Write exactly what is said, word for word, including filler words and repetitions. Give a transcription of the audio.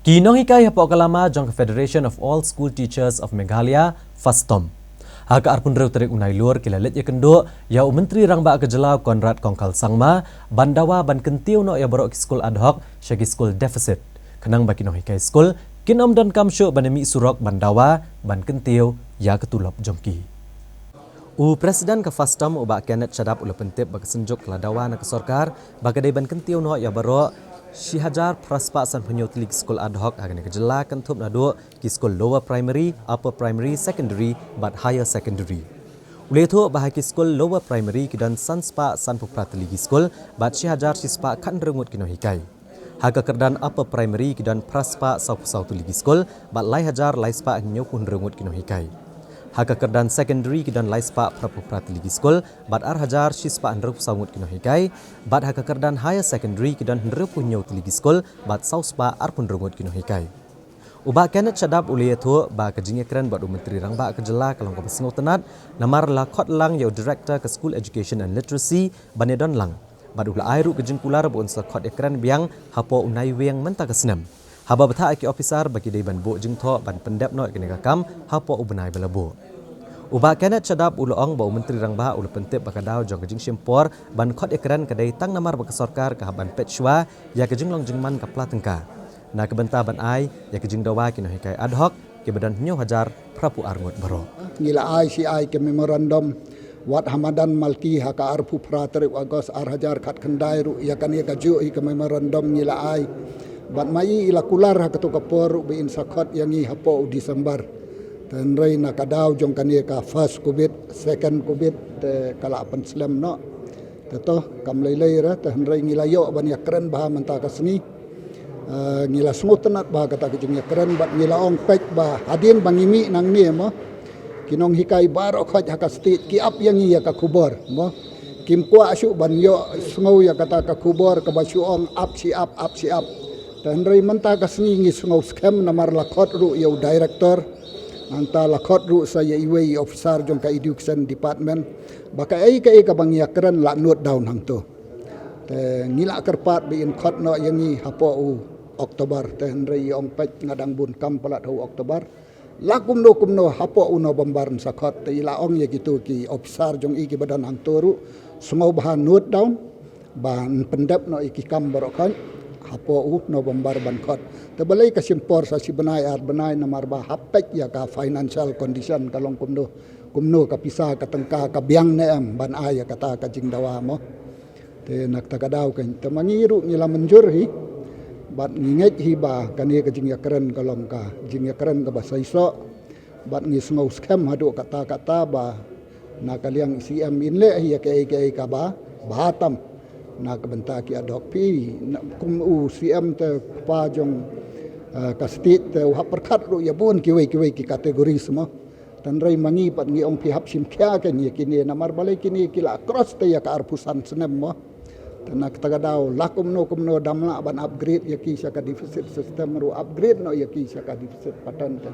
Ki nonghikai hapoh ka lama jong ka Federation of All School Teachers of Meghalaya, FASTOM, ha ka arphew hynriew tarik u Nailur ki la leit ïakynduh ïa u Myntri Rangbah ka jylla Conrad Kongkal Sangma ban dawa ban kyntiew noh ïa baroh ki skul ad hoc sha ki skul deficit, khnang ba ki nonghikai skul kin ym donkam shuh ban ïa mih surok ban dawa ban kyntiew ïa ka tulop jong ki. U President ka FASTOM, u Bah Kenneth Shadap, u la pyntip ba ka Synjuk ka la dawa na ka sorkar ba ka dei ban kyntiew noh ïa baroh shi hajar phra spah sanphew hynñiew tylli ki skul ad hoc ha kane ka jylla, kynthup naduh ki skul lower primary, upper primary, secondary bad higher secondary. U la ïathuh ba ha ki skul lower primary ki don san spah sanphew phra tylli ki skul bad shi hajar shi spah khathynriew ngut ki nonghikai. Ha ka kyrdan upper primary ki don phra spah sawphew saw tylli ki skul bad lai hajar lai spah hynñiewphew hynriew ngut ki nonghikai. Ha ka kyrdan secondary ki don lai spah phraphew phra tylli ki skul bad ar hajar shi spah hynriewphew saw ngut ki nonghikai. Bad ha ka kyrdan higher secondary ki don hynriewphew hynñiew tylli ki skul bad saw spah arphew hynriew ngut ki nonghikai. U Bah Kenneth Shadap u la ïathuh ba ka jingïakren bad u Myntri Rangbah ka jylla ka long kaba sngewtynnad, namar la khot lang ïa u Director ka School Education and Literacy ban ïadon lang. Bad u la ai ruh ka jingkular ba un sa khot ïakren biang hapoh u Naiwieng mynta ka snem, haba bthah ïa ki ophisar ba ki dei ban buh jingthoh ban pyndep noh ïa kane ka kam hapoh u bnai ba la buh. U Bah Kenneth Shadap u la ong ba u Myntri Rangbah u la pyntip ba ka daw jong ka jingshim por ban khot ïakren ka dei tang namar ba ka sorkar ka hap ban peit shuwa ïa ka jinglong jingman ka pla tyngka na ka bynta ban ai ïa ka jingdawa ki nonghikai ad hoc kiba don hynñiew hajar phraphew ar ngut baroh. Ngi la ai shi ai ka memorandum wat ha madan Malki ha ka arphew phra tarik August ar hajar khatkhyndai ruh, ïa kane kajuh hi ka memorandum ngi la ai. Bad ma i i la kular ha kato ka por ruh ba in sa khot ïa ngi hapoh u December. Te hynrei na ka daw jong kane ka first covid, second covid, te ka la pynslem noh. Te to kam lei lei re, te hynrei ngi la ïoh ban ïakren bha mynta ka sngi. Eh, ngi la sngewtynnad bha kata ka jingïakren bad ngi la ong peit ba hadien ba ngi mih nangne mo, ki nonghikai baroh khoit ha ka state ki ap ïa ngi ïa ka khubor mo. Kim kwah shuh ban ïohsngew ïa kata ka khubor kaba shu ong ap shi ap, ap shi ap. Te hynrei mynta ka sngi ngi sngew skhem namar la khot ruh ïa u director, nangta la khot ruh sa ïa iwei i officer jong ka education department ba kaei kaei kaba ngi ïakren la note down hangto. Te ngi la kyrpad ba in khot noh ïa ngi hapoh u October, te hynrei i ong peit nga dang bun kam palat ha u October. La kumno kumno hapoh u November yn sa khot. Te i la ong ïa kito ki officer jong i kiba don hangto ruh, sngewbha note down ba yn pyndep noh ïa ki kam baroh khoit hapoh u November ban khot. Te balei ka shim por sa shi bnai ar bnai, namar ba hap peit ïa ka financial condition ka long kumno, kumno ka pisa ka tyngka ka biang ne em ban ai ïa kata ka jingdawa mo. Te na kata ka daw kan, te ma ngi ruh ngi la mynjur hi bad ngi ngeit hi ba kane ka jingïakren ka long ka jingïakren kaba saisoh. Bad ngi sngew skhem haduh katta katta ba na ka liang i C M in leh hi ïa kaei kaei kaba bha tam na ka bynta ki ad hoc fee. Na kum u C M te kpa jong, eh, ka state te u hap pyrkhat ruh ïa bun kiwei kiwei ki categories mo. Te hynrei ma ngi pat ngi ong phi hap shim khia kein ïa kine, namar balei kine ki la cross te ïa ka arphew san snem mo. Te na kata ka daw la kumno kumno dang lah ban upgrade ïa ki sha ka deficit system ruh, upgrade noh ïa ki sha ka deficit pattern te.